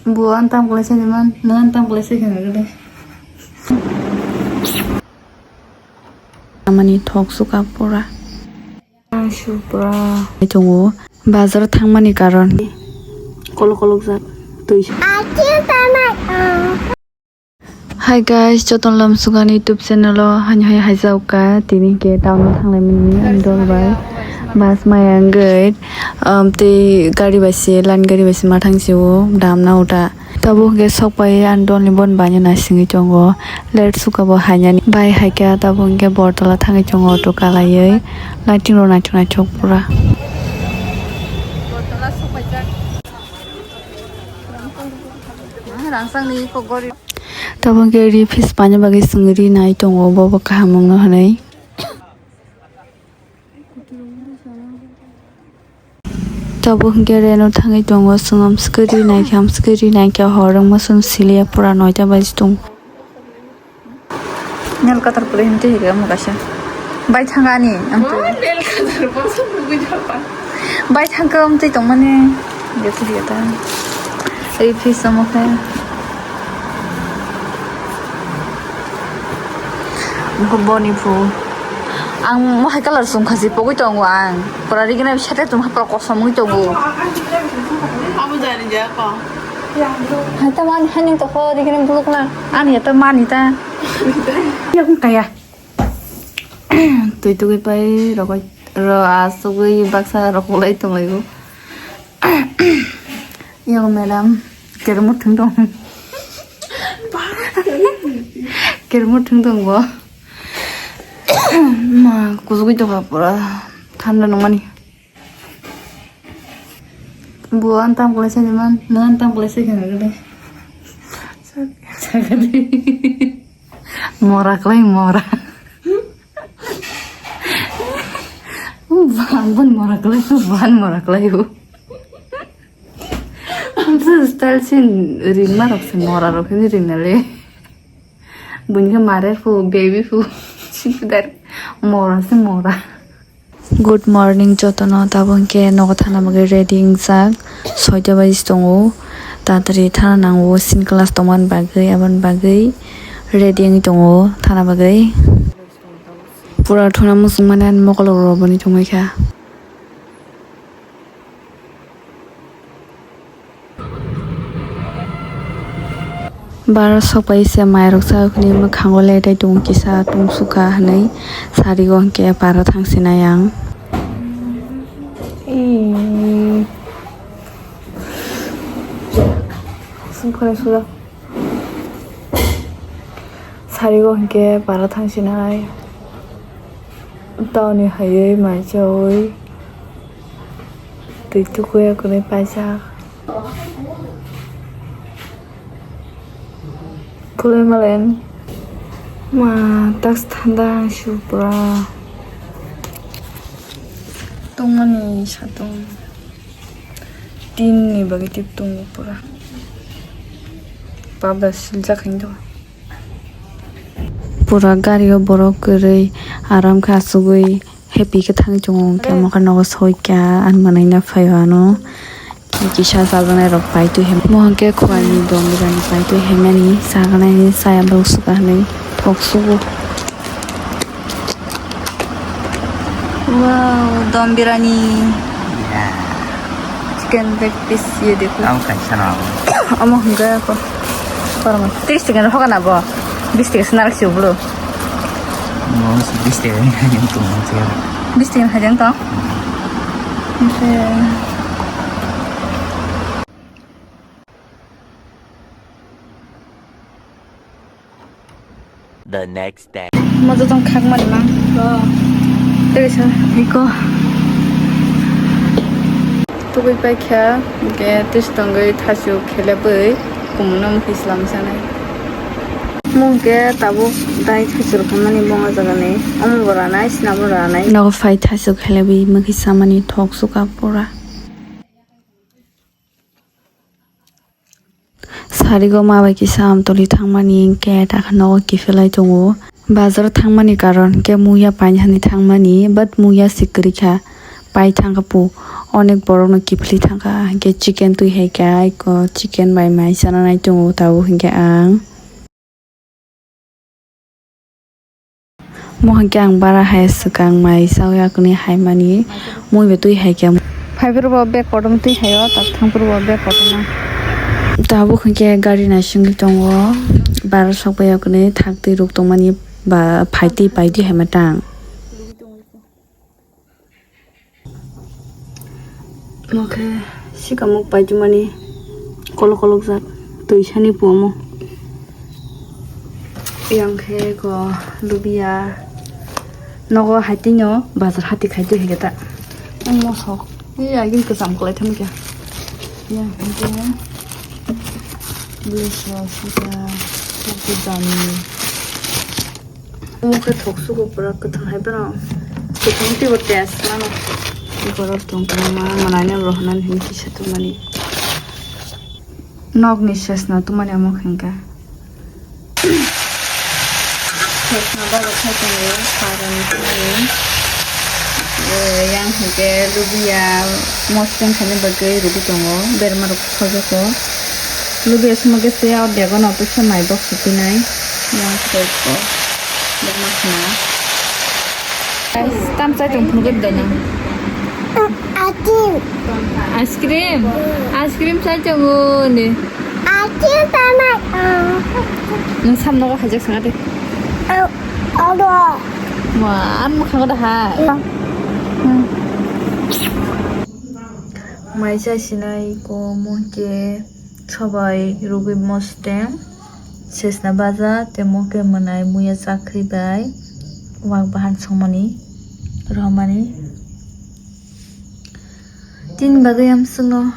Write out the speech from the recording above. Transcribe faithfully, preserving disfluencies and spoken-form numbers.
Bo ang tam kwlai sani man, nang ang tam kwlai sai khana gede. Amani thok suka pura. Ang su pura. Tongo bazar thangmani karon. Kolok kolok jak twi. Hi guys, jotono lam sukani YouTube channel o hani hai haijak kha. Tini ke town o thanglai mani ang dol bai bus maya wngwi, um, tei gari bai se, line gari bai se ma thang si o damna uta. Tabuk hwnkhe sok pai ang dol ni bon bai no naisingwi tongo. Late suka bo hainani bai hai khe tabuk hwnkhe Bortola thangwi tongo auto kalaiwi. Lighting rok naithok naithok pura. Tabuk hwnkhe ri fish paina bagwi chwng ri nai tongo, bo bo kaham wngno hwnwi. Tabuk hwnkhe reno thangwi tongo, chwng amswkhe ri naikhe, amswkhe ri naikhe, hor wngma chwng siliya pura noita baji tongo. Nel katar pore hinte hige omo kaisa. Bai thangani, ang tu. Oh, nel katar boso nugui japa. Bai thangka amtwi tongmani. Gete gete. Ei fish omo khe. Omo khe boni phu. Ang mohai colour sung khasi pogwi tongo ang. Pura rigina sete tum hapra kosom wngwi tongo. Abo jani ja ko. Hai ta mani haning to kho, dikini buluk na. Ani ta mani ta. Yang kaya. Tui tugui pai rogoi ro asugui baksa rok ulai tong lai o. Yang madam kermo thung dong. Kermo thung dong bo. Ma kuzugui tong pura thanda nung mani. Bo ang tam kwlai sani man, nang ang tam kwlai sai khana gede. Sakadi. Mora kwlai mora. Bo ang bon mora kwlai, bo ang mora kwlai bo. Ang se style sin ringma rok se mora rok ni ringna le. Buini khe mare phu, baby phu. Sipidar mora se mora. Good morning jotono, tabuk hwnkhe nogo thana bagwi ready wngjak, soita baji tongo, tatari thana nango, sin class tongmani bagwi, aboni bagwi ready wngwi tongo thana bagwi. Pura thuna muchung mani ani mokol rok boni tongwi kha. Bar sok pai se mai rok sa hwnwi mwkhango letai tongo kisa tungsukha hwnwi sari o hwnkhe para thangsinai ang. Sari o hwnkhe para thangsinai. Taoni haiwi mai chawi twi tukuya kwrwi paijak. Kwlwi malen ma task thanda ang su pura tongmani satung. Tin ni bagwi tip tongo pura. Pabda siljak hinwi tongo. Pura gari o borok kwrwi aram khe asugwi happy khe thangwi tongo, hwnkhe omo khe nogo soi kha ani mwnwi no phai o ano. Kisa chajaknai rok pai twi hwnwi. Omo hwnkhe khwlai ni dom bwrani pai twi hwnwi mani chajaknai ni chaya borok swkang hinwi thok sugo. Wow, dom birani. Yeah. Chicken leg piece ye dekho. Tamo kaisa na abo. Amo hwnkhe ko. Kormo. Tris taka ni hogan abo. Bis taka swnal si bro. Mo bis taka ni hajeng tong mo tiya. Bis taka ni hajeng tong. Oke. The next day. Moto tong khak mani mang. Tei sa iko. Tugui pai kha, hwnkhe tei se tongwi thasu khelebwi kumui no mwkhwi swlam sanai. Mungkhe tabuk dai thasu rwkha mani bonga jagani. Omo bo ranai, sina bo ranai. Nogo phai thasu khelebwi mwkhwi samani thok suka pura. Sarigo ma bai kisa Amtoli thangmani hwnkhe takha nogo kiphilai tongo. Bazar thangmani karon hwnkhe muya painani thangmani, but muya se kwrwi kha, pai thangkha pu. Onek borokno kiphilwi thangkha, hinkhe chicken twi hai khe aiko chicken bai mai chana nai tongo tabuk hinkhe ang. Mo hinkhe ang bara hai swkang mai chawi akuni haimani mui bai twi hai khe. Phaiphuru bo bag kotorma twi hai o, tak thangphuru bo bag kotorma. Tabuk hinkhe gari naisingwi tongo, bara sok bai akuni thak twi ruk tongmani ba phai twi pai twi hai ma tang. Omo khe sikamuk paitwmani kolok kolok jak twi sani puomo. Yang khe ko lubia nogo haitino bazar hati khai twi hwnkhe ta. Ang mosok. Ei agin kwcham kwlai thangkhe. Yang khe blue sauce sita, sita jani. Omo khe thok sugo pura kwthang hai bono. Kwthang teibo test mano. Borok tong kwbangma manai no rohornani hinwi kisa tongmani. Nokni sesna tongmani omo khe hwnkha. Sesna borok khai tongo, parani tongmani. Eh, yang hinkhe lubia mosdeng khaina bagwi rwgwi tongo, berma rok sojoko. Lubia sumokhe se o bag-o no teisa mai box rwphinai. Yang khe ko. Bwkma khna. Guys, tam chai tong phunukgwi dana. Ice cream. Ice cream? Ice cream chai tongo ni. Ice cream tama. Nwng sam nogo hajak sanga de. Ado. Wa, an mukhango da ha. Mai chai sinai ko muhke. Sobai rwgwi mosdeng, sesna baja, tei mokhe mwnai muya chakhwi bai wak bahan songmani, rohormani. Tini bagwi amswkno